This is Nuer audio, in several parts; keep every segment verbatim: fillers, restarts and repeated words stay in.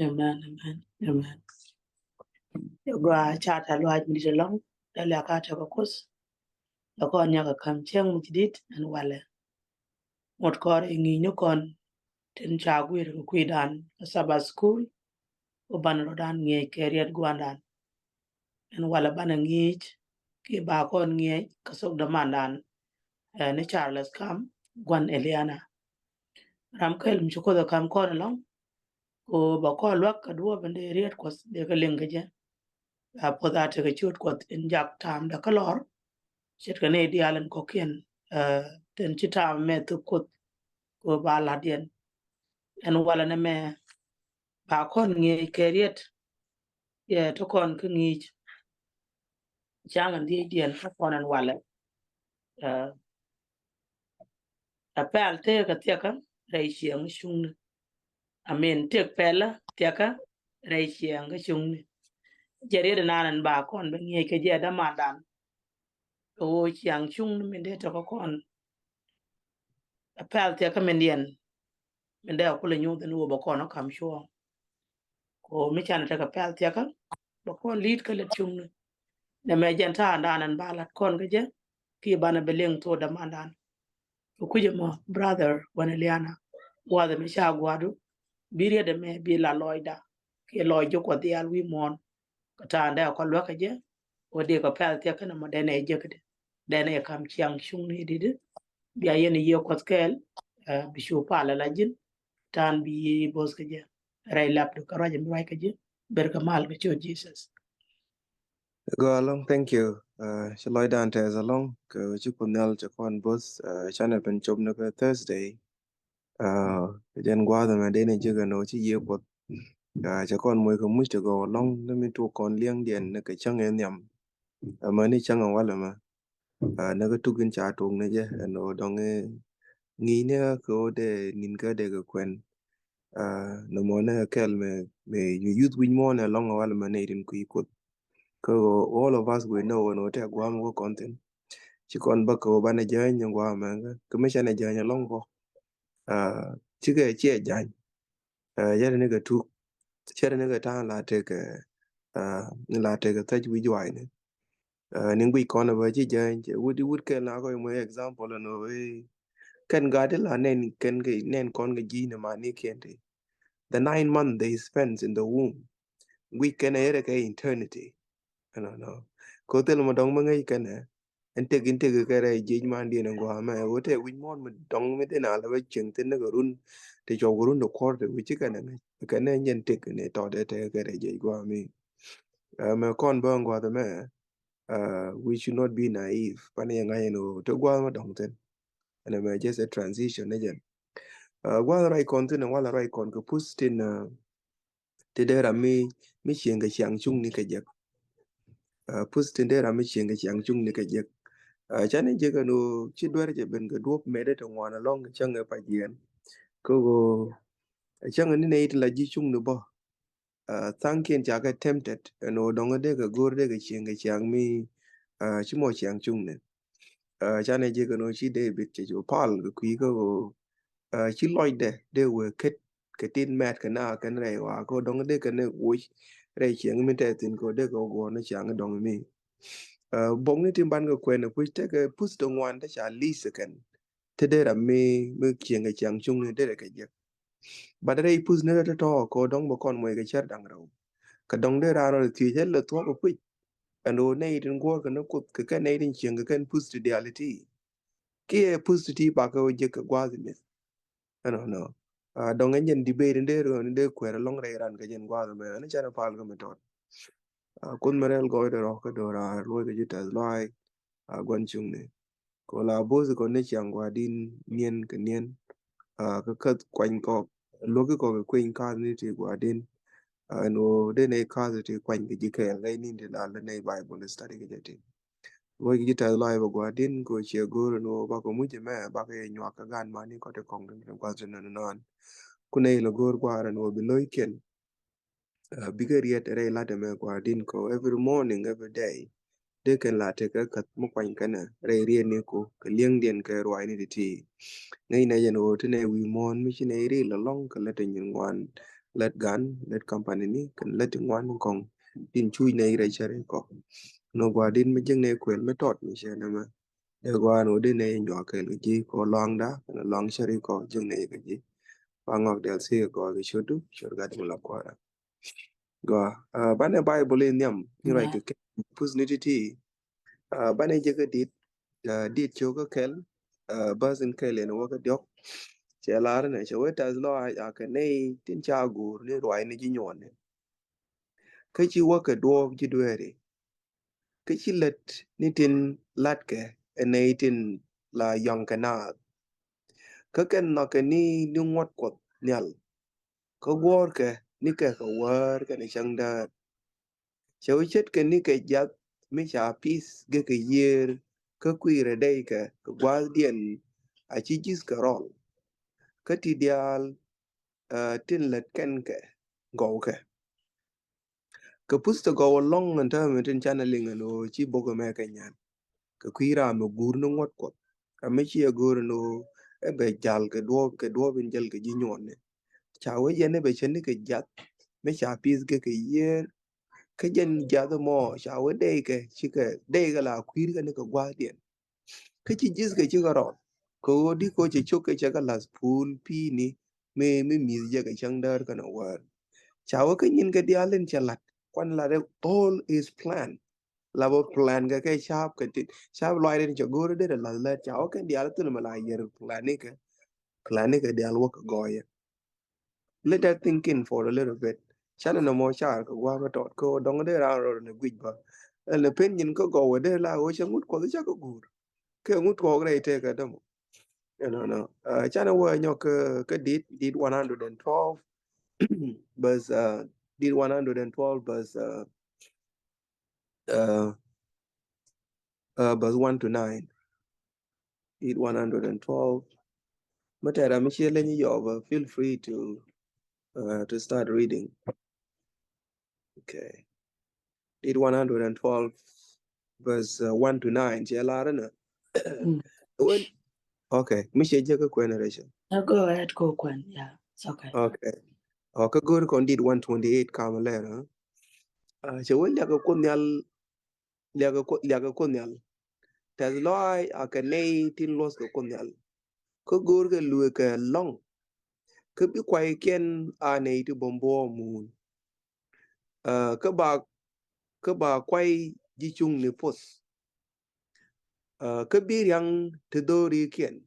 Amen, amen, amen. Gua ca ta luac mi dit alɔŋ, ta liak a tɛk a Kuoth. La kɔn nyak a kam cieŋ mi ci dit ɛn walɛ. Ŋot kɔr iŋi̱i̱c ni kɔn tin ca guir kɛ kui̱dan a Sabbath school. Ku ban rɔ dan ŋi̱eec kɛ riɛt guandan. Ɛn walɛ banɛ ŋi̱i̱c ki ba kɔn ŋi̱eec kɛ thok dämandan. Ɛ, ni Charles Kam guan Eliana. Ram kɛl mi ci Kuoth ɛ kam kɔn alɔŋ. Ku ba kɔn luäk kɛ duɔ̱ɔ̱p in dee riet Kuɔth dee kɛ liŋ kɛ jɛ. A puɔth a tekɛ ciöt Kuɔth in jak taamdɛ kä lɔr. Ce̱tkɛ ni diaal in kɔ̱kiɛn, ɛ, tin ci taam mɛ thuk Kuoth. Ku ba la̱tdiɛn. Ɛn walɛ ni mɛ ba kɔn ŋi̱eec kɛ riet. Yɛ ti kɔn kä ŋi̱i̱c. Caŋ in dhiecdiɛn kä kɔn ɛn walɛ. Ɛ, a pɛl tëëkä thiakä rɛy ciɛŋ cuŋni. Amin, tëk pɛlä thiakä rɛy ciɛŋ kä cuŋni. Jɛ riet inan ɛn ba kɔn bɛ ŋi̱eec kɛ jɛ dämandan. Kɛ ɣöö ciaŋ cuŋni min dee tɔkä kɔn. A pɛl thiakä min diɛn. Min dee a kulɛ nyuuth ɛn ɣöö bɛ kɔn ɔ kam cuɔ̱ɔ̱ŋ. Ko mi canɛ tekɛ pɛl thiakä bɛ kɔn li̱i̱t kä lät cuŋni. Nɛ mɛ jɛn ta̱a̱ dan ɛn ba lat kɔn kä jɛ ki banɛ bɛ liŋ thok dämandan. Kɛ kui̱c ɛmɔ brother wän Eliana, gua̱a̱th ɛmɛ ca gua̱a̱du bi riet ɛmɛ bi la lɔcda kiɛ lɔc ji̱ Kuɔth diaal wi̱i̱ muɔ̱ɔ̱n. Kɛ ta̱a̱ dee a kɔn luäk kɛ jɛ wä dee kɛ pɛl thiakä nɛ mɔ dee nɛ jek kɛ dee dee nɛ kam ciaŋ cuŋni di̱t. Bia yɛn yiëë Kuɔth kɛɛl, ɛ, bi cu palɛ la ji̱n. Ta̱a̱n bi yiëë bo̱th kɛ jɛ rɛy lapdu kɛ ruac ɛmɛ ruac kɛ jɛ. Ber kɛ mal kɛ ciöt Jesus. Gɔaa ɛlɔ̱ŋ, thank you. Ɛ, ci lɔcdan tɛth ɛlɔ̱ŋ kɛ ci Kuoth Nhial cɛ kɔn bo̱th. Ɛ, canɛ ben cop ni kɛ Thursday. Ɛ, jɛn gua̱a̱th ɛmɛ dee ni jek ɛn ɣöö ci yiëë Kuɔth. Ɛ, cɛ kɔn moc kɛ muc ti gɔw ɛlɔ̱ŋ ni mi tuɔk kɔn liɛŋdiɛn ni kɛ cäŋ in nhiam. Ɛ, mɛ ni cäŋ in walɛ mɛ. Ɛ, ni kɛ tuk in ca tuɔk ni jɛ ɛn ɣöö dɔŋ i̱ ŋi̱i̱cni kɛ ɣöö dee ni̱n kä dee kɛ kuɛn. Ɛ, nɔmɔ ni kɛ kɛl mɛ, mɛ yuth wi̱c muɔ̱ɔ̱n ɛlɔ̱ŋ ɛ walɛ mɛ nɛy tin kui̱ Kuoth. Kä ɣöö all of us we know ɛn ɣöö tɛ gua̱a̱m wä kɔn thi̱n. Ci kɔn bä kɛ ɣöö banɛ jäny ni gua̱a̱m ɛmɛ kä mi canɛ jäny ɛlɔ̱ŋ kɔ. Ɛ, cikɛ ciɛ jäny. Ɛ, yɛn ni kɛ tuk. Cɛ ni kɛ ta̱a̱ la tekɛ, ɛ, la tekɛ thäc wi̱c juaacni. Ɛ, ni guic kɔn ɛ bä ci jäny cɛ wut, wut kɛn la kɔc mɔ example ɛn ɣöö, ɛ, kɛn gaat ti la nɛn kɛn kɛ nɛn kɔn kɛ ji̱ ni manikiɛn ti. The nine months they spent in the womb. Guic kɛn ɛ yɛrɛ kɛ eternity. Ɛnɔ, nɔ. Ko thil mɔ dɔŋ mi ŋäc kɛn ɛ. Ɛn tëk in tëk kɛ rɛy jiec mandiɛn in gua̱a̱mɛ. Ɣöö tëë wi̱c muɔ̱ɔ̱n mi dɔ̱ŋ mi thin a lɛ bä cieŋ thin ni kɛ run. Ti cuɔp kɛ run ti kuɔr ti wi̱c ci kɛn ɛ ŋäc. Kɛn ɛ nyɛn tëk ni tɔt ɛ tëk kɛ rɛy jiec gua̱a̱mi. Ɛ, mɛ kɔn bä in gua̱a̱th ɛmɛ, ɛ, we should not be naive. Pan yɛ ŋa̱c ɛn ɣöö ti gua̱a̱th mi dɔ̱ŋ thin. Ɛn ɛmɛ just a transition ni jɛn. Ɛ, gua̱a̱th ruac kɔn thin ɛ walɛ ruac kɔn kɛ puth tin, ɛ, ti dee ram mi, mi cieŋ kɛ ciaŋ cuŋni kɛ jek. Ɛ, puth ti dee ram mi cieŋ kɛ ciaŋ cuŋni kɛ jek. Ɛ, canɛ jek ɛn ɣöö ci duer cɛ ben kɛ duɔ̱p mɛtdɛ ti ŋuan ɛlɔ̱ŋ kɛ cäŋ ɛ pac yɛn. Kä ɣöö, ɛ, cäŋ ni nɛy ti la ji̱ cuŋni bä. Ɛ, tha̱a̱ŋkiɛn ca kɛ tempted ɛn ɣöö dɔ̱ŋ dee kɛ go̱o̱r dee kɛ cieŋ kɛ ciaŋ mi, ɛ, ci mɔ ciaŋ cuŋni. Ɛ, canɛ jek ɛn ɣöö ci David cɛ cu pal kɛ kui̱ kä ɣöö, ɛ, ci lɔcdɛ dee wee ket kɛ tin mɛt kɛ na kɛn rɛy ɣɔaa kɛ ɣöö dɔ̱ŋ dee kɛn woc rɛy cieŋ mi tɛth thi̱n kɛ ɣöö dee kɛ wä guɔ̱ɔ̱r ni ciaŋ dɔ̱ŋ mi. Ɛ, buɔkni tin ban kɛ kuɛn ɛ puc tekɛ puth ti ŋuan te ca li̱th kɛn. Te dee ram mi, mi cieŋ kɛ ciaŋ cuŋni dee rɛ kɛ jek. But rɛy puth ni rɛ te tɔ̱ kɛ ɣöö dɔ̱ŋ bɛ kɔn muɔc kɛ cär da̱ŋ rɛw. Kɛ dɔ̱ŋ dee raan rɔ thiec ɛ lɛ thuɔ̱k kɛ puc. Ɛn ɣöö nɛy tin guɔ̱ɔ̱r kɛ ni Kuoth kɛ kɛn nɛy tin cieŋ kɛ kɛn puth ti diaal ti. Kiɛ puth ti ti bakɛ wä jek kɛ gua̱a̱th mith. Ɛnɔ, nɔ. Ɛ, dɔ̱ŋ ɛn jɛn debate in dee rɔ, in dee kuɛɛr ɛlɔ̱ŋ rɛy ran kɛ jɛn gua̱a̱th mɛ, ɛn canɛ pal kɛ mɛ tɔt. Ɛ, Kuoth mɛ rɛl gɔɔydɛ rɔ kä do̱raar luɔc kɛ ji̱ tɛth lɔaac, ɛ, gua̱n cuŋni. Kɛ ɣöö la bo̱o̱th kɔn ni ciaŋ gua̱a̱din niɛn kɛ niɛn, ɛ, kä käth kuany kɔk, luäk kɔk kɛ kueny ka̱a̱th ni ti gua̱a̱din. Ɛ, ɛn ɣöö dee nɛy ka̱a̱th ti kuany kɛ ji̱ kɛɛl, rɛy ni̱n ti la lät nɛy Bible study kɛ jɛ ti. Luɔc kɛ ji̱ tɛth lɔaac bɛ gua̱a̱din kɛ ɣöö ciɛ go̱o̱r ɛn ɣöö bakɛ muc ɛmɛ bakɛ nyuak kɛ gaat mani kɔt ti kɔŋ tin gua̱th tin nɔn nɔn. Kunɛ ilɛ go̱o̱r gua̱a̱r ɛn ɣöö bi lo̱ckiɛn, ɛ, bikɛ riɛt rɛy lat ɛmɛ gua̱a̱din kɛ ɣöö every morning, every day, dee kɛn la tekɛ käth mi kuany kɛnɛ rɛy riet ni ku kɛ li̱eŋdiɛn kɛ ruaacni ti̱ti̱. Ŋäcnɛ jɛn ɣöö ti nɛy wi̱i̱ muɔ̱ɔ̱n mi ci nɛy ril ɛlɔ̱ŋ kɛ lät ti nyin ŋuan, lät gan, lät kampani ni kɛn lät ti ŋuan kɔŋ tin cuc nɛy rɛy cäri kɔ. Nɔ gua̱a̱r dit mi jiäk nɛy kuël mi tɔt mi cɛ nɛmɛ. Dee gua̱a̱r nɔ dee nɛy nyuak kɛɛl kɛ ji̱ kɔ lɔaŋda kɛn lɔaŋ cäri kɔ jiäk nɛy kɛ ji̱. Ba ŋɔak diaal thiek kɛ gɔaa kɛ ciötdu, ciöt Gat mi la kuäärä. Gɔaa, ah, banɛ Baibol in nhiam in ruac kɛ kɛ puth ni ti̱ti̱. Ah, banɛ jɛ kä dit, ah, dit cio̱k kä kɛl, ah, bäth in kɛl in wä kä diɔ̱k. Cɛ lar inɛ cɛ wee tɛth lɔaac a kɛ nɛy tin ca guur ni ruac ni ji̱ nyuɔɔni. Kä ci wä kɛ duɔɔp ji̱ dueeri. Kä ci lät ni tin latkɛ ɛ nɛy tin la yɔ̱ŋ kɛ naath. Kä kɛn nhɔkɛ ni ni ŋuɔ̱t Kuɔth Nhial. Kä guɔ̱ɔ̱rkɛ ni kɛ kɛ wäär kɛnɛ cäŋ däär. Cɛ wee ce̱tkɛ ni kɛ jiath mi ca pith gek kɛ yiëër kä kui̱rɛ dɛykɛ kɛ gua̱a̱thdiɛn a ci ji̱thkɛ rɔl. Kä ti diaal, ah, tin lät kɛn kɛ gɔwkɛ. Kɛ puth ti gɔw ɛlɔ̱ŋ ɛn täämɛ tin canɛ liŋ ɛn ɣöö ci bok ɛmɛ kɛ nyan. Kɛ kui̱ ram mi guur ni ŋuɔ̱t Kuɔth. Ram mi ci ɛ go̱o̱r ɛn ɣöö ɛ bɛ jal kɛ duɔ̱ɔ̱p, kɛ duɔ̱ɔ̱p in jäl kɛ ji̱ nyuɔɔni. Ca wee jɛn ɛ bɛ cä ni kɛ jiath mi ca pith gek kɛ yiëër. Kä jɛn jiath ɛmɔ ca wee dɛykɛ cikɛ dɛykɛ la kui̱rkɛ ni kɛ gua̱a̱thdiɛn. Kä ci ji̱thkɛ cikɛ rɔl kɛ ɣöö di kɔ cɛ cok kɛ cɛ kɛ la̱th puul pi̱i̱ni mi, mi mi̱th jɛ kɛ cäŋ däär kɛnɛ wäär. Ca wee kä nyin kɛ diaal in cɛ la̱t kuan la̱t ɛ all is plan. La bä plan kɛ kɛ ca̱a̱p kɛ ti ca̱a̱p lɔac rin cɛ go̱o̱r derɛ la̱th lät ca wee kɛn diaal thil mɛ la yɛr plan ni kɛ, plan ni kɛ diaal wä kɛ gɔɔyɛ. Let that sink in for a little bit. Canɛ nɔmɔ car kɛ gua̱a̱k kä tɔt kä dɔŋ dee raan rɔ ni guic bä. Ɛn ɛ pen nyin kä gɔw ɛ dee la ɣöö cɛ ŋut Kuɔth cä kɛ guur. Kɛ ŋut kɔɔk rɛy tëëkä dämɔ. Ɛnɔnɔ. Uh, canɛ wä nyɔk kä, kä dit, dit one hundred and twelve. Bäth, uh, dit one hundred and twelve bäth, uh, uh, uh, bäth one to nine. Dit one hundred and twelve. Mɛ tɛra mi ciɛ leny yɔɔbä, feel free to, uh, to start reading. Okay. Dit one hundred and twelve, verse, uh, one to nine. Ciɛ lar inɛ. Mm. When, okay. Mi ciɛ jɛ kä kuɛn, Rachel. Uh, go ahead, go kuɛn. Yeah, it's okay. Okay. Okay, go̱o̱r kɔn dit one twenty-eight kam lɛr, huh? Uh, cɛ wee liak kɛ Kuoth Nhial, liak kɛ Kuoth, liak kɛ Kuoth Nhial. Tɛth lɔaac a kɛ nɛy tin luɔth kɛ Kuoth Nhial. Kä go̱o̱r kɛ lueek kɛ lɔ̱ŋ. Kä bi kuaykiɛn a nɛy ti buɔ̱m buɔ̱ɔ̱m muun. Uh, kä ba, kä ba kuay ji̱ cuŋni poth. Uh, kä bi riaŋ te dho̱rikiɛn.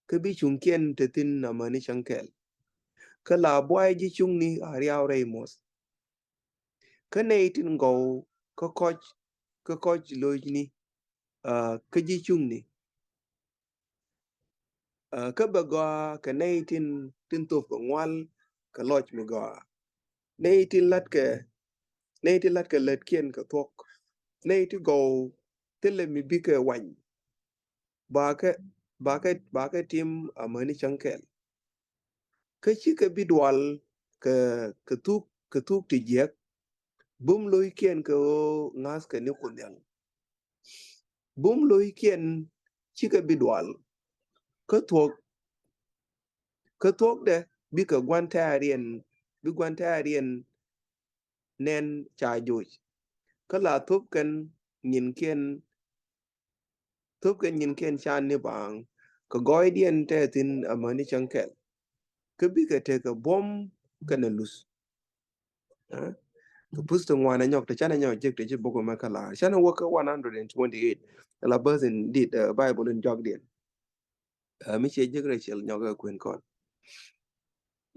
Kä bi cuŋkiɛn te thi̱n amäni cäŋ kɛl. Kä la buay ji̱ cuŋni a riaw rɛy muɔth. Kä nɛy tin gɔw kä kɔc, kä kɔc lo̱cni, uh, kä ji̱ cuŋni. Uh, kä bɛ gɔaa kɛ nɛy tin, tin thop kɛ ŋual kɛ lɔc mi gɔaa. Nɛy tin la̱tkɛ, nɛy tin la̱tkɛ lätkiɛn kɛ thuɔ̱k. Nɛy ti gɔw thilɛ mi bikɛ wany. Bakɛ, bakɛ, bakɛ tim amäni cäŋ kɛl. Kä cikɛ bi dual kɛ, kɛ thuk, kɛ thuk ti jiäk. Bum lo̱ckiɛn kɛ ɣöö ŋa̱thkɛ ni Kuoth Nhial. Bum lo̱ckiɛn cikɛ bi dual. Kä thuɔ̱k, kä thuɔ̱kdɛ bikɛ gua̱n tɛ̈riɛn, bi gua̱n tɛ̈riɛn nɛn ca joc. Kä la thop kɛn nyinkiɛn, thop kɛn nyinkiɛn can ni baaŋ. Kɛ gɔɔydiɛn tɛth thi̱n amäni cäŋ kɛl. Kä bikɛ tekɛ buɔ̱m kɛnɛ luth. Eh? Kɛ puth ti ŋuan ɛ nyɔk, te canɛ nyɔk jek te ci bok mɛ kä la̱r. Canɛ wä kä one hundred and twenty-eight. La bäth in dit, uh, Bible in jɔakdiɛn. Uh, mi ciɛ jek Rachel nyɔk ɛ kuën kɔn.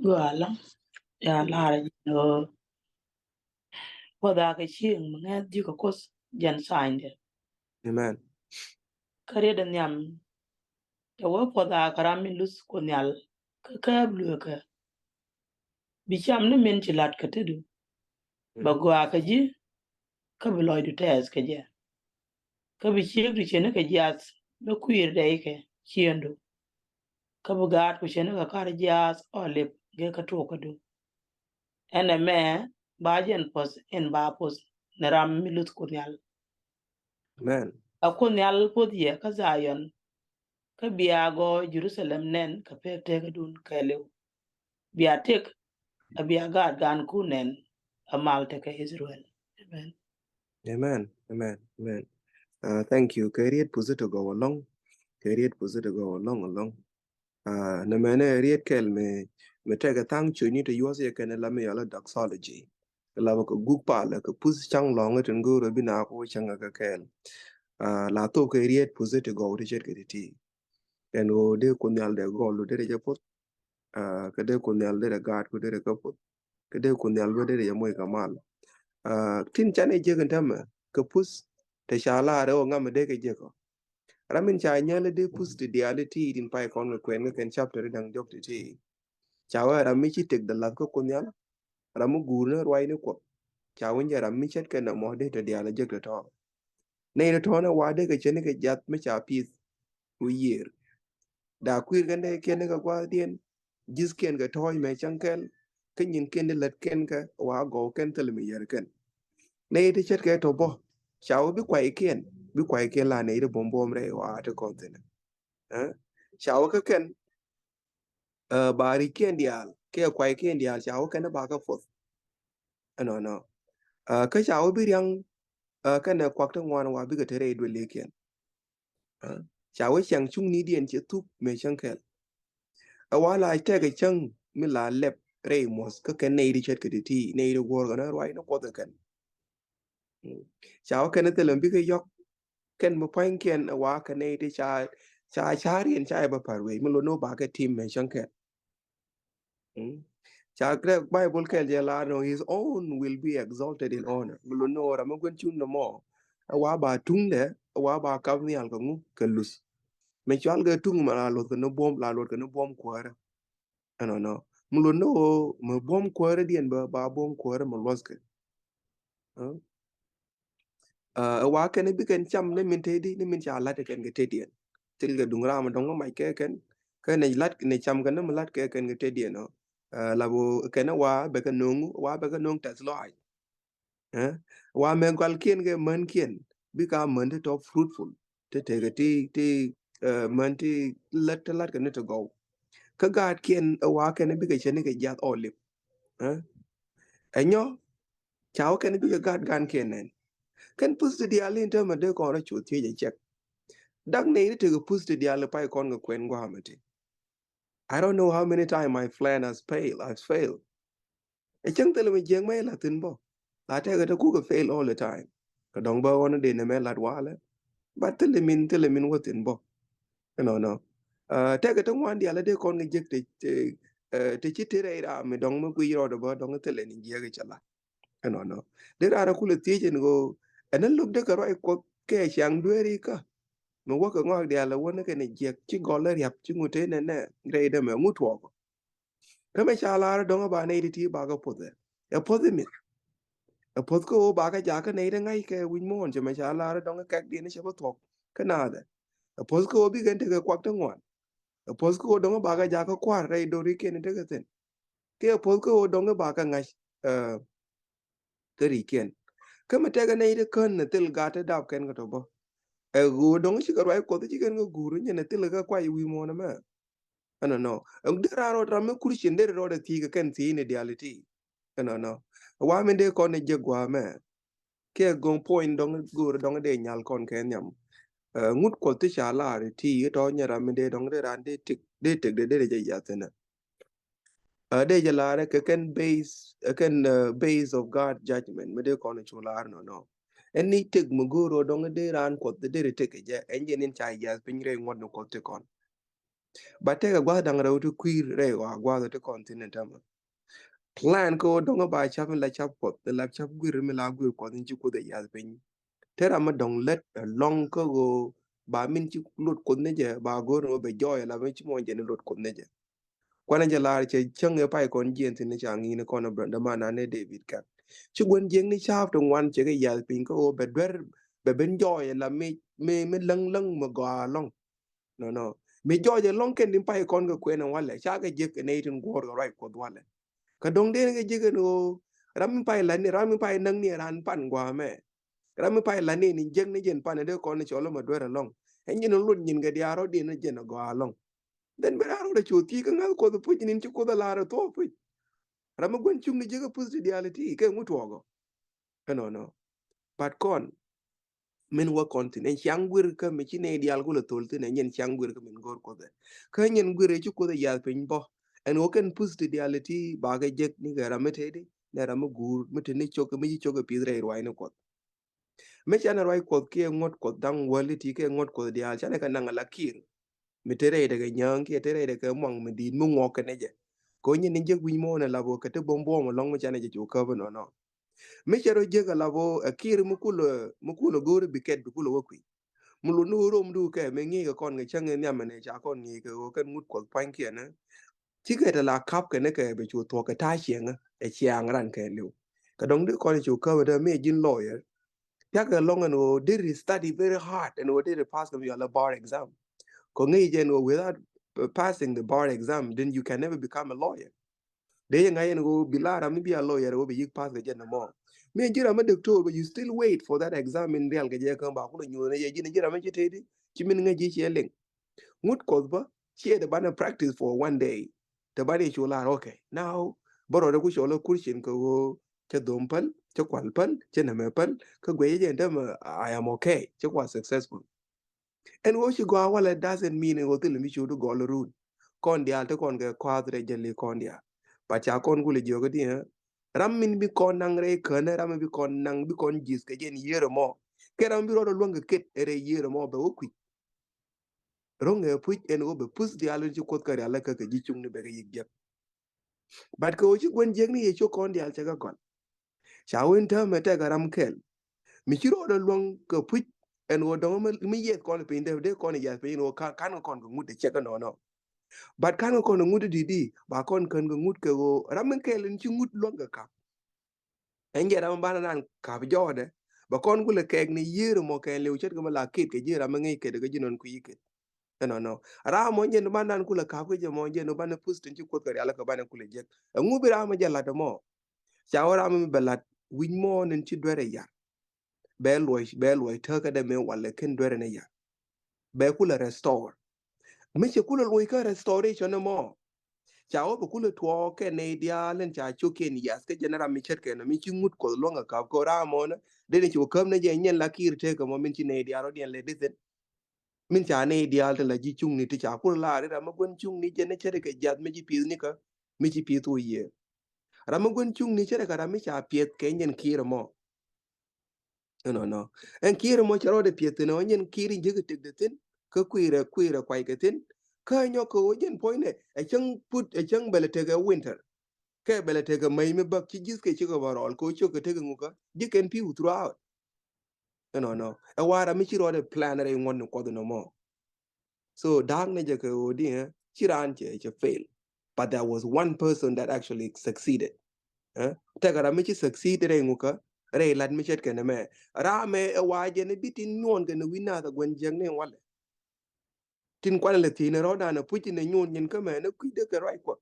Gɔaa lä. Ya lar ji̱ nɔ. Kuoth a kɛ cieŋ mi ŋɛth ji̱ kɛ Kuoth jɛn sign dɛ. Amen. Kä riet in nhiam. Cɛ wee Kuoth a kɛ ram mi luth Kuoth Nhial kä kääp lueekä. Bi cam ni min ci la̱t kä tetdu. Bɛ gɔaa kä ji̱, kä bi lɔcdu tɛɛth kä jɛ. Kä bi ciekdu cieŋ ni kɛ jiath mi kui̱r dɛy kɛ ciëŋdu. Kä bi gaatku cieŋ ni kɛ kar jiaath ɔ lip gek kä tuɔɔkädu. Ɛn ɛmɛ ba jɛn puɔ̱th in ba puɔ̱th ni ram mi luth Kuoth Nhial. Amen. A Kuoth Nhial puɔth yɛ kä Zion, kä bia gɔɔ Jerusalem nɛn kɛ pek tekädun kɛɛliw. Bia tëk, a bia gaat gankun nɛn, a mal tekä Israel. Amen. Amen. Amen. Amen. Uh, thank you. Kɛ riet pusi ti gɔw alɔŋ. Kɛ riet pusi ti gɔw alɔŋ alɔŋ. Uh, nɛ mɛnɛ riet kɛl mi, mi tɛkɛ thaŋ cuny ni ti yuɔth yɛ kɛn la mi yɔl a doxology. Kɛ la bä kɛ guk palɛ kɛ pusi caŋ lɔŋ tin go̱o̱r bi na ko caŋ kɛ kɛl. Uh, la thok kɛ riet pusi ti gɔw ti ce̱tkɛ ti ti. Ɛn ɣöö dee Kuoth Nhial dee gɔl lu dee rɛ jɛ puɔth. Uh, kɛ dee Kuoth Nhial dee rɛ gaat ku dee rɛ kɛ puɔth. Kɛ dee Kuoth Nhial bä dee rɛ jɛ moc kɛ mal. Uh, tin can ɛ jek in tämɛ kɛ puth te ca laar ɛ ɣöö ŋam ɛ dee kɛ jek ɔ. Ram in ca nyäl ɛ dee puth ti diaal ɛ ti tin pay kɔn kɛ kuɛn kɛ kɛn chapter da̱ŋ diɔk ti ti. Ca wee ram mi ci tek dee lath kä Kuoth Nhial. Ram mi guur ni ruac ni Kuɔth. Ca wee jɛ ram mi ce̱tkɛ nɔmɔ dee te diaal ɛ jek te tɔ̱. Nɛy ti tɔ̱ɔ̱n ɛ wa dee kɛ cɛ ni kɛ jiath mi ca pi̱th ku yiër. Daa kui̱r kɛn dee kiɛn ni kɛ gua̱a̱thdiɛn, ji̱thkiɛn kɛ tɔ̱ɔ̱c mɛ cäŋ kɛl, kä nyinkiɛn di lät kɛn kɛ wa gɔw kɛn thil mi yär kɛn. Nɛy ti ce̱tkɛ tɔ bä, ca wä bi kuaykiɛn, bi kuaykiɛn la nɛy ti buɔ̱m buɔ̱m rɛy wa ti kɔn thi̱n. Ɛ? Ca wä kä kɛn, ɛ, ba ri̱ckiɛn diaal, kɛ kuaykiɛn diaal, ca wä kɛn ba kä puɔth. Ɛnɔnɔ. Ɛ, kä ca wä bi riaŋ, ɛ, kɛnɛ kuak ti ŋuan wa bikɛ te rɛy duëlikiɛn. Ɛ, ca wä cäŋ cuŋnidiɛn cɛ thup mëë cäŋ kɛl. Ɛ wa la tɛkɛ cäŋ mi la lɛp rɛy muɔth kä kɛn nɛy ti ce̱tkɛ ti ti, nɛy ti guɔ̱ɔ̱r kɛn ruac ni Kuɔth ɛ kɛn. Mm. Ca wä kɛn thilɛ bikɛ yɔk kɛn mi pua̱nykiɛn ɛ wa kɛ nɛy ti ca, ca, ca riɛn ca ɛ bä pa̱r wec mi lot ni wä bakɛ tim mëë cäŋ kɛl. Mm. Ca kɛ Bible kɛl jɛ lar nɔ, his own will be exalted in honor. Mi lot ni wä ram mi gua̱n cuŋ nɔmɔ ɛ wa ba tuŋdɛ, ɛ wa ba kap nhial kɛ ŋu, kɛ luth. Mi cual kɛ tuŋ ma la luth kɛ ni buɔ̱m, la luth kɛ ni buɔ̱m kuäärä. Ɛnɔnɔ. Mi lot ni wä mi buɔ̱m kuäärä diɛn bä, ba buɔ̱m kuäärä mi luɔthkɛ. Ɛ? Ɛ, ɛ wa kɛn bi kɛn cam ni min teti, ni min ca lat kɛn kɛ tetiɛn. Thil kɛ duŋ ram dɔŋ mac kɛ kɛn. Kɛ ni lat, ni cam kɛn ni mi lat kɛ kɛn kɛ tetiɛn ɔ. Ɛ, la bo kɛn wa bɛ kɛ noŋ, wa bɛ kɛ noŋ tɛth lɔac. Ɛ? Wa mɛ gualkiɛn kɛ mänkiɛn, bi ka män ti tɔ fruitful. Ti tekɛ ti, ti, ɛ, män ti lat, ti lat kɛ ni ti gɔw. Kä gaatkiɛn ɛ wa kɛn bikɛ cɛ ni kɛ jiath ɔ lip. Ɛ? Ɛ nyɔ, ca wä kɛn bikɛ gaat gankiɛn nɛn. Kɛn puth ti diaal in täämɛ dee kɔn rɔ cu thiec ɛ cɛk. Dak nɛy ti tekɛ puth ti diaal pay kɔn kɛ kuɛn gua̱a̱mɛ ti. I don't know how many times my plan has failed, has failed. Ɛ cäŋ thilɛ mi jiɛk mɛ la thin bä. La tɛkɛ te kukɛ fail all the time. Kɛ dɔŋ bä ɣɔn dee nɛ mɛ lat walɛ. But thilɛ min, thilɛ min wä thin bä. Ɛnɔnɔ. Ɛ, tɛkɛ te ŋuan diaal dee kɔn kɛ jiɛk te, te, ɛ, te ci te rɛy ram mi dɔŋ mi guic rɔɔdɛ bä dɔŋ thilɛ ni jiɛk cɛ la. Ɛnɔnɔ. Dee raan kulɛ thiec ɛn ɣöö ɛn luk dee kɛ ruac Kuɔth kɛ ciaŋ dueeri kä. Mi wäkɛ ŋɔak diaal ɛ wä ni kɛn jiɛk ci gɔl ɛ riap ci ŋut te nɛnɛ rɛy dee mɛ ŋut tuɔɔk. Kä mɛ ca lar dɔŋ ba nɛy ti ti bakɛ puɔth ɛ. Ɛ puɔth imith. Ɛ puɔth kä ɣöö bakɛ jakä nɛy ti ŋa̱c kɛ wi̱c muɔ̱ɔ̱n cɛ mɛ ca lar dɔŋ kɛk diɛn cɛ bä thuɔk kä naath ɛ. Ɛ puɔth kä ɣöö bikɛn tekɛ kuak ti ŋuan. Ɛ puɔth kä ɣöö dɔŋ bakɛ jakä kua̱r rɛy dorikiɛn tekɛ thi̱n. Kɛ ɛ puɔth kä ɣöö dɔŋ bakɛ ŋa̱c, ɛ, kä ri̱ckiɛn. Kä mi tɛkɛ nɛy ti kän ni thil gat ti dap kɛn kɛ tɔ bä. Ɛ ɣöö dɔŋ cikɛ ruac Kuɔth cikɛn kɛ guur nyɛ ni thil kɛ kuay wi̱i̱ muɔ̱ɔ̱n ɛmɛ. Ɛnɔnɔ. Ɛn dee raan rɔɔd ram mi Christian dee rɔɔd ɛ thiec kɛ kɛn thiec ni diaal iti. Ɛnɔnɔ. Wa min dee kɔn ni jek gua̱a̱ mɛ. Kɛ go̱o̱ŋ point dɔŋ go̱o̱r dɔŋ dee nyal kɔn kɛ nhiam. Ɛ, ŋut Kuɔth ti ca lar iti tɔ nyɛ ram min dee dɔŋ dee raan dee tek, dee tek dee dee jɛ yath ɛnɛ. Ɛ, dee jɛ lar kɛ kɛn base, ɛ, kɛn, ɛ, base of God judgment mi dee kɔn cu lar nɔnɔ. Ɛn ni tek mi go̱o̱r dɔŋ dee raan Kuɔth dee dee tek kɛ jɛ ɛn jɛ nin ca yath piny rɛy ŋuɔt ni Kuɔth ti kɔn. Ba tekɛ gua̱th da̱ŋ rɛw ti kui̱r rɛy ɣɔaa gua̱th ti kɔn thi̱n in täämɛ. Plan kä ɣöö dɔ̱ŋ ba cap in la cap Kuɔth, in la cap guir mi la guir Kuɔth in ci Kuoth ɛ yath piny. Te ram mi dɔ̱ŋ lät ɛlɔ̱ŋ kä ɣöö ba min ci luɔt Kuoth ni jɛ, ba go̱o̱r ni ɣöö bɛ jɔɔy ɛ la mi ci muɔ̱ɔ̱n jɛ ni luɔt Kuoth ni jɛ. Kuanɛ jɛ lar cɛ cäŋ ɛ pay kɔn jiɛn thi̱n ni ca ŋi̱i̱n kɔn ɛ brɔn däman an ni David kɛk. Ci gua̱n jiäkni ca̱a̱p ti ŋuan cɛ kɛ yath piny kä ɣöö bɛ duer, bɛ ben jɔɔy ɛ la mi, mi, mi läŋ läŋ mi gɔaa ɛlɔ̱ŋ. Nɔnɔ. Mi jɔɔc ɛlɔ̱ŋ kɛn tin pay kɔn kɛ kuɛn ɛn walɛ. Ca kɛ jiäk kɛ nɛy tin guɔ̱ɔ̱r kɛ ruac Kuɔth walɛ. Kä dɔ̱ŋ dee ni kɛ jiäk ɛn ɣöö ram mi pay la̱t ni, ram mi pay näk ni ɛ raan pan gua̱a̱mɛ. Ram mi pay la ni ni jek ni jɛn pan ni dee kɔn ni cɔl ma duer alɔŋ. Ɛn jɛn ni lut nyin kɛ diaar rɔ diɛn ni jɛn a gɔaa alɔŋ. Then bɛ raar rɔ dee cu thiec kä ŋa̱th Kuɔth puc ni ci Kuɔth a lar a thuɔɔk puc. Ram mi gua̱n cuŋ ni jek a puc ti diaal ti kɛ ŋut tuɔɔk ɔ. Ɛnɔnɔ. But kɔn min wä kɔn thin ɛn ciaŋ guir kä mi ci nɛy diaal kulɛ thol thin ɛn jɛn ciaŋ guir kä min go̱o̱r Kuɔth ɛ. Kä nyɛn guir ɛ ci Kuɔth ɛ yath piny bɔ. Ɛn wä kɛn puth ti diaal ti ba kɛ jek ni kɛ ram mi teti nɛ ram mi guur mi teni cok mi ci cok ɛ pith rɛy ruaacni Kuɔth. Mi canɛ ruac Kuɔth kiɛ ŋuɔ̱t Kuɔth da̱ŋ wäl ti kiɛ ŋuɔ̱t Kuɔth diaal canɛ kɛ naŋ ala kir. Mi te rɛy dɛ kɛ nyääŋ kiɛ te rɛy dɛ kɛ muaŋ mi di̱i̱t mi ŋuɔk kɛ nɛ jɛ. Kɛ wä nyɛn ni jek wi̱ny mɔ nɛ lap wä kɛ te buɔ̱m buɔ̱m alɔŋ mi canɛ jɛ cu käp inɔnɔ. Mi cɛ rɔ jiäk a lap ɣöö ɛ kir mi kulɛ mi kulɛ go̱o̱ri bi kɛt bi kulɛ wä kui̱. Mi luni ɣöö romdu kɛ mi ŋi̱i̱kɛ kɔn kɛ cäŋ in nhiam ɛn ɛ ca kɔn ŋi̱i̱kɛ ɣöö kɛn ŋut Kuɔth pua̱nykiɛn ɛ. Cikɛ te la kap kɛn kɛ bɛ cu thuɔ̱k kɛ ta̱a̱ ciɛŋä ɛ ciaŋ ran kɛɛliw. Kɛ dɔ̱ŋ di kɔn cu käp ɛ te mi ji̱n lawyer. Thiak kɛ lɔŋ ɛn ɣöö diri study very hard ɛn ɣöö diri pass kɛ mi yɔl ɛ bar exam. Kɔ ŋi̱i̱c ɛn ɣöö without uh, passing the bar exam then you can never become a lawyer. Dee yɛ ŋa̱c ɛn ɣöö bi la ram mi bi a lawyer ɣöö bi yik pass kɛ jɛn ɛmɔ. Mi ji̱ ram mi doctor but you still wait for that exam in rial kɛ jɛ käm ba kulɛ nyuɔ̱n ɛ yɛ ji̱n ji̱ ram mi ci teti ci min ŋäc ji̱ ciɛ liŋ. Ŋut Kuɔth bä ciɛ te banɛ practice for one day. Te banɛ cu lar okay now bä rɔɔdɛ ku cɔl ɛ kurcin kɛ ɣöö cɛ dhom päl cɛ kual päl cɛ nɛmɛ päl kä guɛcɛ jɛ ɛn tämɛ I am okay cɛ kual successful. Ɛn ɣöö ci gɔaa walɛ doesn't mean ɛn ɣöö thil mi cu di gɔl run. Kɔn diaal ti kɔn kɛ kɔath rɛc jɛ li kɔn diaal. But ca kɔn kulɛ jiök di ram min bi kɔn naŋ rɛy känä ram min bi kɔn naŋ bi kɔn ji̱th kɛ jɛn yiër ɛmɔ. Kɛ ram bi rɔɔdɛ luäŋ kɛ ket rɛy yiër ɛmɔ bɛ wä kui̱. Ro̱ŋ ɛ puc ɛn ɣöö bɛ puth diaal in ci Kuoth kɛ rial kä kɛ ji̱ cuŋni bɛ kɛ yik jiäk. But kɛ ɣöö ci gua̱n jiäkni yɛ cok kɔn diaal cɛ kɛ gɔl. Ca wen täämɛ tɛk ɛ ram kɛl. Mi ci rɔɔdɛ luäŋ kɛ puc ɛn ɣöö dɔ̱ŋ mi yiɛth kɔn piny dee dee kɔn yiath piny ɛn ɣöö ka̱n kɛ kɔn kɛ ŋut ɛ cɛ kɛ nɔnɔ. But ka̱n kɛ kɔn kɛ ŋut ɛ di̱t di ba kɔn kän kɛ ŋut kɛ ɣöö ram mi kɛl in ci ŋut luäŋ kɛ kap. Ɛn jɛ ram mi banɛ nan kap jɔɔdɛ bɛ kɔn kulɛ kɛɛk ni yiër mɔ kɛn liw ce̱tkɛ mi la ket kɛ ji̱ ram mi ŋäc ket kɛ ji̱ nɔn kui̱ ket. Ɛnɔnɔ ram mɔ jɛn banɛ nan kulɛ kap kä jɛ mɔ jɛn banɛ puth tin ci Kuoth kɛ rial kɛ banɛ kulɛ jek. Ɛŋu bi ram mi jɛ lat ɛmɔ? Ca wä ram mi bɛ lat wi̱c mɔ nin ci duerɛ yar. Bɛ luɔc bɛ luɔc täkädɛ mi walɛ ken duerɛ ni yar. Bɛ kulɛ restore. Mi cɛ kulɛ luɔc kä restoration ɛmɔ. Ca wä bɛ kulɛ tuɔɔk kɛ nɛy diaal in ca cok kɛn yath kä jɛn ram mi ce̱tkɛ nɔ mi ci ŋut Kuɔth luäŋ kɛ kap kɛ ram mɔ nä. Dee ni ci wä käp ni jɛ nyɛn la kir tëëk ɛmɔ min ci nɛy diaal rɔ diɛn lɛ dithin. Min ca nɛy diaal ti la ji̱ cuŋni ti ca kul laar i̱ ram mi gua̱n cuŋni jɛn ni ce̱tkɛ jiath mi ci pi̱th nikä mi ci pi̱th wä yiëë. Ram mi gua̱n cuŋni ce̱tkɛ ram mi ca piɛth kɛ nyɛn kir ɛmɔ. Ɛnɔnɔ ɛn kir ɛmɔ cɛ rɔɔdɛ piɛth thin ɛ wä nyɛn kir in jiäk tek dee thin kä kui̱rɛ kui̱rɛ kuac kɛ thin. Kä nyɔk kɛ wä jɛn puɔ̱nynɛ ɛ cäŋ put ɛ cäŋ bɛlɛ tekɛ winter. Kɛ bɛlɛ tekɛ mäc mi bäk ci ji̱th kɛ cikɛ bä rɔɔl kɛ wä ciök kɛ tekɛ ŋukä ji̱ kɛn pi̱w throughout. Ɛnɔnɔ ɛ wa ram mi ci rɔɔdɛ plan rɛy ŋuɔ̱t ni Kuɔth ɛnɔmɔ. So da̱a̱k ni jɛ kɛ ɣöö di ɛ ci raan cɛ cɛ fail. But there was one person that actually succeeded. Ɛ tɛkɛ ram mi ci succeed rɛy ŋukä rɛy lat mi ce̱tkɛ ni mɛ. Ram ɛ ɛ wa jɛ ni bi tin nyuɔn kɛ ni wi̱n nath ɛ gua̱n jiäk ni walɛ. Tin kualɛ lɛ thi̱n rɔ̱dan ɛ puc in ɛ nyuɔn nyin kä mɛ ni kui̱dɛ kɛ ruac Kuɔth.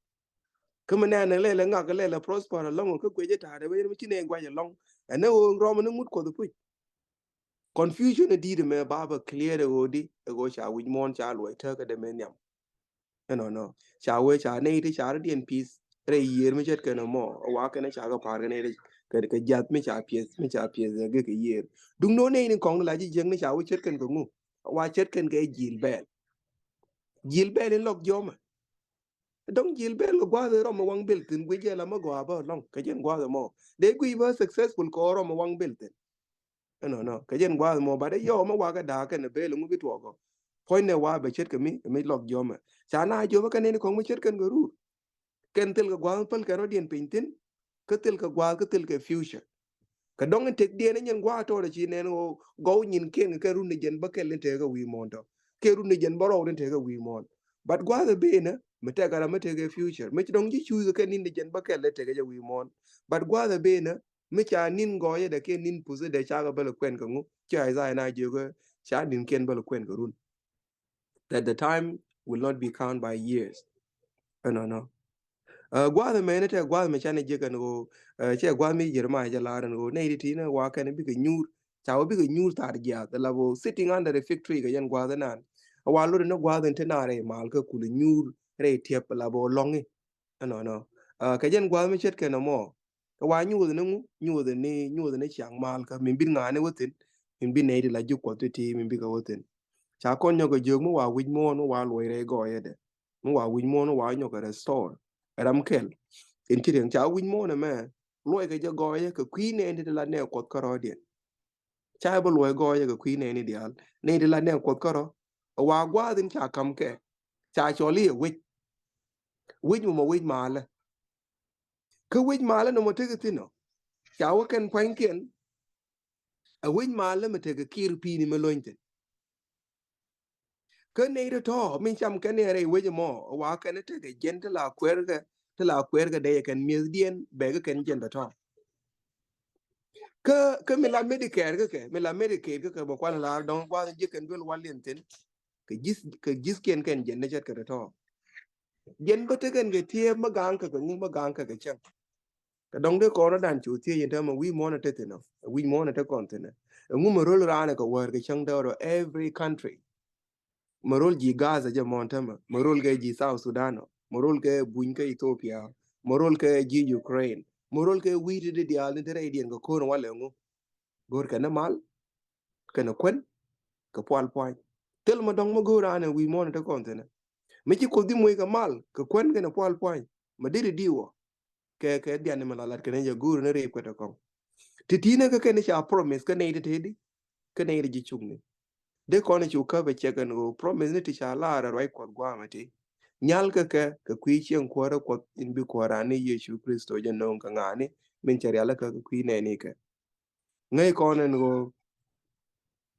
Kä mi nɛn ɛ lɛl ɛ ŋak ɛ lɛl ɛ prosper ɛlɔ̱ŋ kä guecä ta̱a̱dɛ ben mi ci nɛ guac ɛlɔ̱ŋ. Ɛn ɛ ɣöö rɔm ni ŋut Kuɔth puc. Confusion ɛ di̱i̱t ɛmɛ ba bɛ clear ɛ ɣöö di ɛ ɣöö ca wi̱c muɔ̱ɔ̱n ca luɔc täkädɛ mɛ nhiam. Ɛnɔnɔ ca wee ca nɛy ti ca rɔ̱diɛn pi̱th rɛy yiëër mi ce̱tkɛ nɔmɔ ɛ wa kɛn ca kɛ pa̱a̱r kɛ nɛy ti kɛ jiath mi ca piɛth mi ca piɛth ɛ gek kɛ yiëër. Duŋ ni wä nɛy ni kɔŋ la ji̱ jiäkni ca wee ce̱tkɛn kɛ ŋu ɛ wa ce̱tkɛn kɛ ji̱l bɛɛl. Ji̱l bɛɛl in lɔk jiɔmɛ. Dɔ̱ŋ ji̱l bɛl kɛ gua̱a̱th ɛ rɔm ɛ waŋ bel thi̱n guic jɛ la mä gɔaa bä lɔ̱ŋ kɛ jɛn gua̱a̱th ɛmɔ. Dee guic bä successful kɛ ɣöö rɔm ɛ waŋ bel thi̱n. Ɛnɔnɔ kɛ jɛn gua̱a̱th ɛmɔ bat ɛ yɔw mä wakɛ da̱a̱k kɛn ɛ bel ɛŋu bi tuɔɔk ɔ. Puɔ̱nynɛ wa bɛ ce̱tkɛ mi ɛ mi lɔk jiɔmɛ. Ca na jiɔmɛ kɛn nɛn kɔŋ mi ce̱tkɛn kɛ rur. Kɛn thil kɛ gua̱a̱th päl kɛn rɔ̱diɛn piny thi̱n. Kä thil kɛ gua̱a̱th kä thil kɛ future. Kɛ dɔ̱ŋ in tekdiɛn in nyɛn gua̱a̱th tɔɔdɛ ci nɛn ɣöö gɔw nyinkiɛn kɛ run ni jɛn bä kɛl ni tekɛ wi̱i̱ muɔ̱ɔ̱n tɔ. Kɛ run ni jɛn bä rɔw ni tekɛ wi̱i̱ muɔ̱ɔ̱n. But gua̱a̱th ɛ ben mi tɛk ara mi tekɛ future mi ci dɔ̱ŋ ji̱ cuuth kɛ ni̱n ni jɛn bä kɛl ni tekɛ jɛ wi̱i̱ muɔ̱ɔ̱n. But gua̱a̱th ɛ ben mi ca ni̱n gɔɔyädɛ kɛ ni̱n puthädɛ cakɛ bä lɛ kuɛn kɛ ŋu ci Isaiah na jiökɛ ca ni̱nkiɛn bä lɛ kuɛn kɛ run. That the time will not be count by years. Ɛnɔnɔ. Ɛ gua̱a̱th ɛmɛ ni tɛ gua̱a̱th mɛ canɛ jiäk ɛn ɣöö ɛ cɛ gua̱a̱th mi Jeremiah jɛ la̱r ɛn ɣöö nɛy ti ti ni wa kɛn bikɛ nyuur Ca wä bikɛ nyuur thar jiaath, la bä sitting under a fig tree kɛ jɛn gua̱a̱th inan. A wa lot ni gua̱a̱th in te na rɛy mal kä kul nyuur rɛy tiɛp, la bä lɔŋi. Ɛnɔnɔ. Kɛ jɛn gua̱a̱th mi ce̱tkɛ nɔmɔ, kɛ wa nyuuth ni ŋu, nyuuth ni, nyuuth ni ciaŋ mal kä min bi ŋa̱a̱ni wä thi̱n, min bi nɛy ti la ji̱ Kuɔth ti ti, min bikɛ wä thi̱n. Ca kɔn nyɔk kɛ jiök mi wa wi̱c muɔ̱ɔ̱n, mi wa luɔc rɛy gɔɔyädɛ. Mi wa wi̱c muɔ̱ɔ̱n, mi wa nyɔk kɛ restore ram kɛl. In ci riɛŋ ca wi̱c muɔ̱ɔ̱n ɛmɛ, luɔckɛ jɛ gɔɔyä kɛ kui̱ nɛy ti la nɛy Kuɔth kärɔ̱diɛn. Ca bä luɔc gɔɔyä kɛ kui̱ nɛy ni diaal. Nɛy ti la nɛy Kuɔth kärɔ̱. Wa gua̱a̱th in ca ka̱m kɛ, ca cɔl i̱ ɛ wec. Wec mɔmɔ wec malä. Kä wec malä nɔmɔ tekɛ thi̱n ɔ, ca wä kɛn pua̱nykiɛn. A wec malä mi tekɛ kir pi̱i̱ni mi lony thi̱n. Kä nɛy tɔ̱tɔ̱ min cam kɛn ni rɛy wec ɛmɔ, wa kɛn tekɛ jɛn ti la kuɛɛrkɛ, ti la kuɛɛrkɛ dee kɛn mi̱ethdiɛn bɛ kɛ kɛn jɛn tɔ̱tɔ̱. Kä, kä mi la Medicare kä kɛ, mi la Medicaid kä kɛ, bä kuan lar dɔ̱ŋ gua̱a̱th ji̱ kɛn duel wal liɛn thi̱n. Kɛ ji̱th, kɛ ji̱thkiɛn kɛn jɛn ni ce̱tkɛ tɔ̱tɔ̱. Jɛn bä tekɛn kɛ tiɛɛp mi gaŋ kɛ kɛ ŋu, mi gaŋ kɛ kɛ cäŋ. Kɛ dɔ̱ŋ dee kɔn rɔ̱dan cu thiec in täämɛ wi̱i̱ muɔ̱ɔ̱n ɛ te thi̱n ɔ, wi̱i̱ muɔ̱ɔ̱n ɛ te kɔn thi̱n ɛ. Ɛŋu mi ro̱l raan ɛ kɛ wäär kɛ cäŋ däär ɔ every country. Mi ro̱l ji̱ Gaza jɛ mɔn täämɛ, mi ro̱l kɛ ji̱ South Sudan ɔ, mi ro̱l kɛ buny kä Ethiopia, mi ro̱l kɛ ji̱ Ukraine, mi ro̱l kɛ wi̱i̱ ti di diaal ni te rɛydiɛn kɛ ko̱r walɛ ŋu. Go̱o̱r kɛn mal, kɛn kuän, kɛ pual puany. Thil ma dɔ̱ŋ ma go̱o̱r anɛ wi̱i̱ muɔ̱ɔ̱n te kɔn thi̱n ɛ. Mi ci Kuoth di moc kɛ mal, kɛ kuän kɛn pual puany, ma deri di wä. Kɛ, kɛ dian ni mi la lat kɛn jɛ go̱o̱r ni rip kɛ te kɔŋ. Ti ti ni kä kɛn ca promise kä nɛy ti te di, kä nɛy ti ji̱ cuŋni. Dee kɔn cu käp ɛ cɛ kɛn ɣöö promise ni ti ca lar ɛ ruac Kuɔth gua̱a̱mɛ ti. Nyal kä kɛ, kɛ kui̱ cieŋ kuäärä Kuɔth in bi Kuääran ni Yecu Kritho jɛ no̱o̱ŋ kɛ ŋa̱a̱ni, min cɛ rialikä kɛ kui̱ nɛɛni kɛ. Ŋäc kɔn ɛn ɣöö,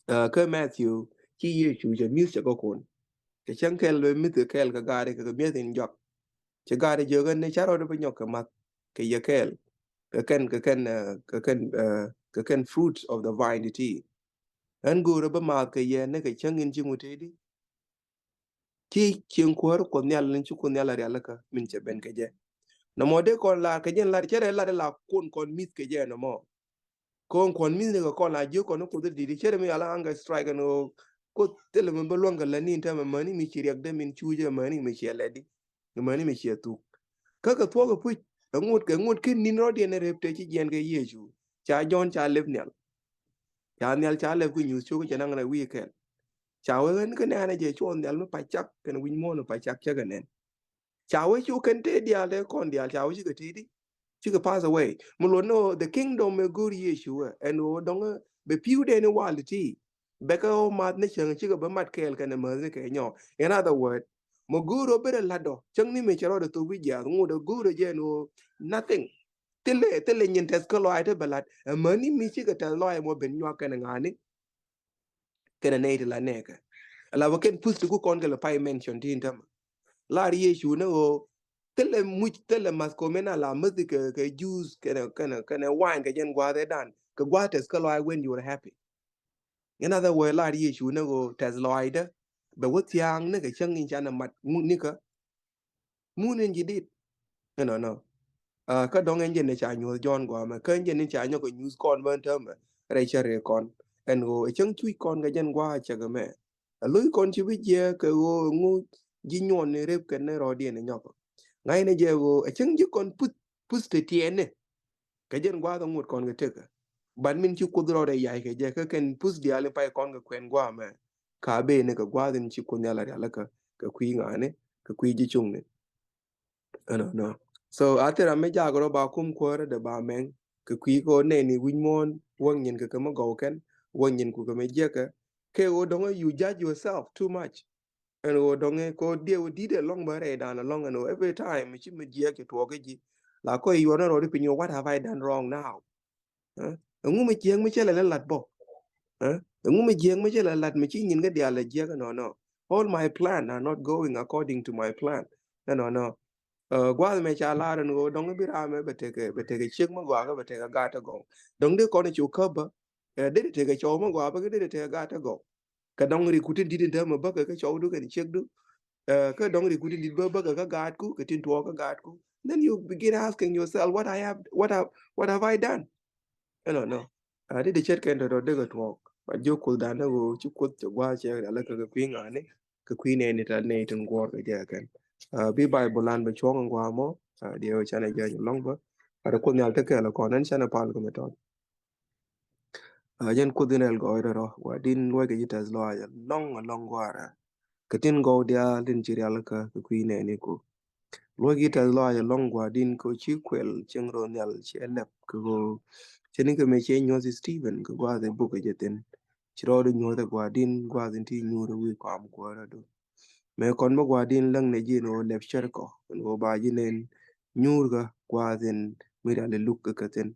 ɛ, kä Matthew, ci Yecu cɛ mi̱th cɛ kä kun. Cɛ cäŋ kɛl bɛ mi̱th kɛ kɛl kɛ gaari kɛ, kɛ mi̱eth in jɔak. Cɛ gaari jiök ɛn ni ca rɔɔd bi nyɔk kɛ math kɛ yɛ kɛl. Kɛ kɛn, kɛ kɛn, ɛ, kɛ kɛn, ɛ, kɛ kɛn fruits of the vine ti. Ɛn go̱o̱rä bä math kɛ yɛ ni kɛ cäŋ in ci ŋut tëëdi. Ci cieŋ kuäär Kuɔth Nhial ni ci Kuoth Nhial a rialikä min cɛ ben kɛ jɛ. Nɔmɔ dee kɔn lar kɛ jɛ lar cɛ rɛ lar la kun kɔn mi̱th kɛ jɛ nɔmɔ. Kɔn kɔn mi̱th ni kɛ kɔn la jiök kɔn ni Kuoth di di cɛ rɛ mi yala hunger strike ni ɣöö Kuoth thilɛ mi bä luäŋ kɛ lɛ ni in täämɛ mäni mi ci riɛk dee min cu jɛ mäni mi ciɛ lɛ di. Ni mäni mi ciɛ thuk. Kä kɛ thuɔk kɛ puc kɛ ŋut kɛ ŋut ken nin rɔ̱diɛn rep te ci jiɛn kɛ Yecu. Ca Jɔ̱ɔ̱n ca lep nhial. Ca nhial ca lɛp kä nyuuth cuk cɛ naŋ rɛ wi̱i̱ kɛl. Ca wee ɣän kä nɛ̈ɛ̈n ɛ jɛ cuɔth nhial mi pa̱c cak kɛnɛ wi̱c muɔ̱ɔ̱n mi pa̱c cak cä kɛ nɛn. Ca wee cu kɛn tëë diaal tëë kɔn diaal ca wee cikɛ tëëdi. Cikɛ pass away. Mi luɔt ni ɣöö the kingdom ɛ go̱o̱r Yecu ɛ ɛn ɣöö dɔ̱ŋ ɛ bɛ pi̱wdɛ ni wal ti. Bɛ kɛ ɣöö math ni cäŋ cikɛ bɛ mat kɛɛl kɛnɛ mäth ni kɛ nyɔ. In other word, mɛ go̱o̱r ɣöö ben ɛ la̱t ɔ cäŋ ni mëë cɛ rɔɔdɛ thok wi̱c jiaath ŋot ɛ go̱o̱r ɛ jɛ ɛn ɣöö nothing. Thilɛ, thilɛ nyin tɛth kä lɔaac te bɛ lat. Amäni mi cikɛ tɛth lɔaac mɔ ben nyuak kɛnɛ ŋa̱a̱ni. Kɛnɛ nɛy ti la nɛɛkɛ. Ala bä kɛn puth ti ku kɔn kɛ lɛ pay mention ti in tämɛ. Lar Yecu ni ɣöö thilɛ muc, thilɛ math komin ala mäthi kɛ, kɛ juice kɛnɛ, kɛnɛ, kɛnɛ wine kɛ jɛn gua̱a̱th ɛ dan. Kɛ gua̱a̱th tɛth kä lɔaac when you are happy. In other word, lar Yecu ni ɣöö tɛth lɔaacdä bɛ wä thia̱a̱ŋ ni kɛ cäŋ in canɛ mat ŋut nikä. Mun in ji̱ dit. Ɛnɔnɔ. Kä dɔ̱ŋ ɛn jɛn ni ca nyuɔ̱th Jɔ̱ɔ̱n gua̱a̱mɛ kä ɛn jɛn ni ca nyɔk kɛ nyuuth kɔn bä ɛn täämɛ rɛy cä rɛy kɔn. Ɛn ɣöö ɛ cäŋ cuc kɔn kɛ jɛn gua̱a̱ cäk ɛmɛ. Ɛ lo̱c kɔn ci bi jiɛɛk kɛ ɣöö ŋu ji̱ nyuɔn ni rep kɛn ni rɔɔdiɛn ni nyɔk. Ŋa̱cnɛ jɛ ɣöö ɛ cäŋ ji̱ kɔn puth, puth ti tiɛɛni. Kɛ jɛn gua̱a̱th ɛ ŋot kɔn kɛ tekä. Ban min ci Kuoth rɔɔdɛ ya̱c kɛ jɛ kä kɛn puth diaal in pay kɔn kɛ kuɛn gua̱a̱mɛ. Ka ben ni kɛ gua̱a̱th in ci Kuoth Nhial a rialikä kɛ kui̱ ŋa̱a̱ni kɛ kui̱ ji̱ cuŋni. Ɛnɔnɔ. So a thil ram mi jaak rɔ ba kum kuäärä dee ba mɛŋ kɛ kui̱ kɛ ɣöö nɛni wi̱c muɔ̱ɔ̱n wäŋ nyin kɛ kɛ mi gɔw kɛn wäŋ nyin ku kɛ mi jiäkä. Kɛ ɣöö dɔ̱ŋ you judge yourself too much. Ɛn ɣöö dɔ̱ŋ ɛ kɛ ɣöö diɛ wä di̱t ɛlɔ̱ŋ bä rɛydan ɛlɔ̱ŋ ɛn ɣöö every time mi ci mi jiɛɛk ci tuɔɔk kä ji̱ la kɔc yuɔr ni rɔɔd i̱ piny ɣöö what have I done wrong now? Ɛŋu mi jiɛɛk mi cɛ lɛ lɛ lat bɔ? Ɛŋu mi jiɛɛk mi cɛ lɛ lat mi ci nyin kä diaal lɛ jiɛɛk ɛnɔnɔ? All my plan are not going according to my plan. Ɛnɔnɔ. Gua̱a̱th mɛ ca lar ɛn ɣöö dɔ̱ŋ bi raamɛ bɛ tekɛ, bɛ tekɛ ciek mi gɔaa kä bɛ tekɛ gaat ɛ gɔw. Dɔ̱ŋ dee kɔn cu käp bä. Dee tekɛ cɔw mi gɔaa bä kä dee tekɛ gaat ɛ gɔw. Kɛ dɔ̱ŋ rik ku tin di̱t in täämɛ bäkɛ kä cɔwdu kɛn ciekdu. Kä dɔ̱ŋ rik ku tin di̱t bä bäkɛ kä gaatku kɛ tin tuɔɔk kä gaatku. Then you begin asking yourself, what I have, what have, what have I done? Ɛnɔnɔ. A di di ce̱tkɛn tɔ̱tɔ̱ dee kɛ tuɔɔk. But jiök Kuothdan ni ɣöö ci Kuoth cɛ gua̱a̱th cɛ rialikä kɛ kui̱ ŋa̱a̱ni, kɛ kui̱ nɛɛni ta̱a̱ nɛy tin guɔ̱ɔ̱r kɛ jɛ kɛn. Bi Baibol an bɛ cuɔ̱ŋ in gua̱a̱ mɔ, diɛ wä canɛ jɛ lɔŋ bä. But Kuoth Nhial te kɛɛl kɔn ɛn canɛ pal kɛ mi tɔt. Jɛn Kuoth in rɛl gɔɔydɛ rɔ, Gua̱di̱n, luɔckɛ ji̱ tɛth lɔaac ɛlɔ̱ŋ ɛlɔ̱ŋ gua̱a̱rä. Kɛ tin gɔw diaal tin ci rialikä kɛ kui̱ nɛɛni ku luɔc ji̱ tɛth lɔaac ɛlɔ̱ŋ Gua̱di̱n, kɛ ɣöö ci kuɛl cieŋ rɔ nhial ciɛ lɛp, kɛ ɣöö cɛ ni kɛ mëë cɛ nyuɔ̱th Stephen kɛ gua̱a̱th i̱ buk kɛ jɛ thi̱n. Ci rɔɔdu nyuɔ̱th ɛ Gua̱di̱n, gua̱a̱th in ti nyuur ɛ wi̱i̱ kɔam kuäärä du. Mëë kɔn bä Gua̱di̱n läŋ nɛ ji̱ ɛn ɣöö lɛp cärkɔ ɛn ɣöö ba ji̱ nɛn nyuurkä gua̱a̱th in mi riali luk kɛ kɛ thi̱n.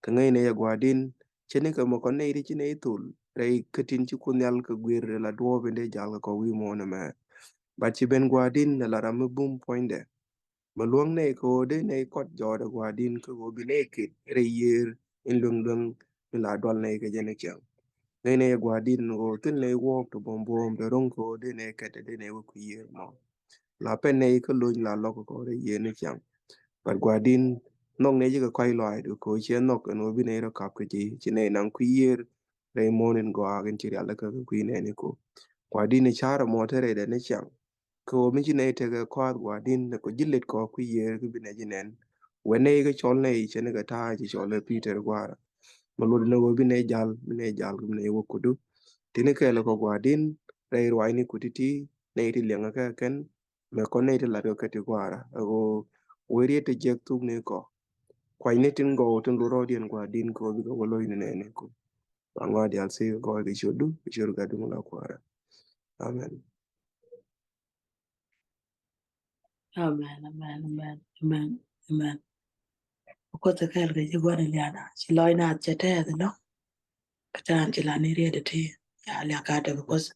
Kɛ ŋäcnɛ yɛ Gua̱di̱n, cɛ ni kɛ mɛ kɔn nɛy ti ci nɛy thol rɛy kä tin ci Kuoth Nhial kɛ guir la duɔɔp in dee jal kɛ kɔ wi̱i̱ muɔ̱ɔ̱n ɛmɛ. But ci ben Gua̱di̱n ɛ la ram mi bum puɔ̱nydɛ. Mɛ luäŋ nɛy kɛ ɣöö dee nɛy kɔt jɔɔdɛ Gua̱di̱n kɛ ɣöö bi nɛy ket rɛy yiër in lueŋ lueŋ mi la dual nɛy kɛ jɛ ni ciaŋ. Ŋäcnɛ yɛ Gua̱di̱n ɣöö thil nɛy wuɔɔk ti buɔ̱m buɔ̱ɔ̱m dee ro̱ŋ kɛ ɣöö dee nɛy kɛt dee nɛy wä kui̱ yiër mɔ. La pɛn nɛy kä lo̱ny la lɔk kɛ kɔn rɛy yiër ni ciaŋ. But Gua̱di̱n, nhɔk nɛy ji̱ kɛ kɔ̱a̱c lɔaacdu kɛ ɣöö ciɛ nhɔk ɛn ɣöö bi nɛy rɔ kap kɛ ji̱, ci nɛy naŋ kui̱ yiër rɛy muɔ̱ɔ̱n in gɔaa kɛn ci rialikä kɛ kui̱ nɛɛni ku. Gua̱di̱n, i̱ ca̱r ɛmɔ te rɛydɛ ni ciaŋ. Kɛ ɣöö mi ci nɛy tekɛ kɔath Gua̱di̱n, kɛ ɣöö ji̱ let kɔ kui̱ yiër kä bi nɛy ji̱ nɛn. Wɛ nɛy kä cɔl nɛy cɛ ni kɛ ta̱a̱ ci cɔl ɛ Pi̱tɛr gua̱a̱rä. Mɛ luɔt ni ɣöö bi nɛy jal, bi nɛy jal, bi nɛy wä kudu. Tini kɛɛl kɔ Gua̱di̱n, rɛy ruacni ku ti̱ti̱, nɛy ti liɛŋä kɛ kɛn, mɛ kɔn nɛy ti lat kɛ kɛ ti gua̱a̱rä. Ɛ ɣöö wee riet ti jiɛk thuk ni kɔ. Kuany ni tin gɔw tin luɔt rɔɔdiɛn Gua̱di̱n kɛ ɣöö bikɛ wä lo̱cni nɛɛni ku. Ba ŋɔaa diaal thiek kɛ gɔɔy kɛ ciötdu, kɛ ciöt Gatdu mi la kuäärä. Amen. Amen, amen, amen, amen, amen. Kuoth ɛ kɛɛl kɛ ji̱ gua̱n Iliana. Ci lɔc naath cɛ tɛɛth inɔ. Kɛ ta̱a̱n ci la ni riet iti. Ya liak kat ɛ, because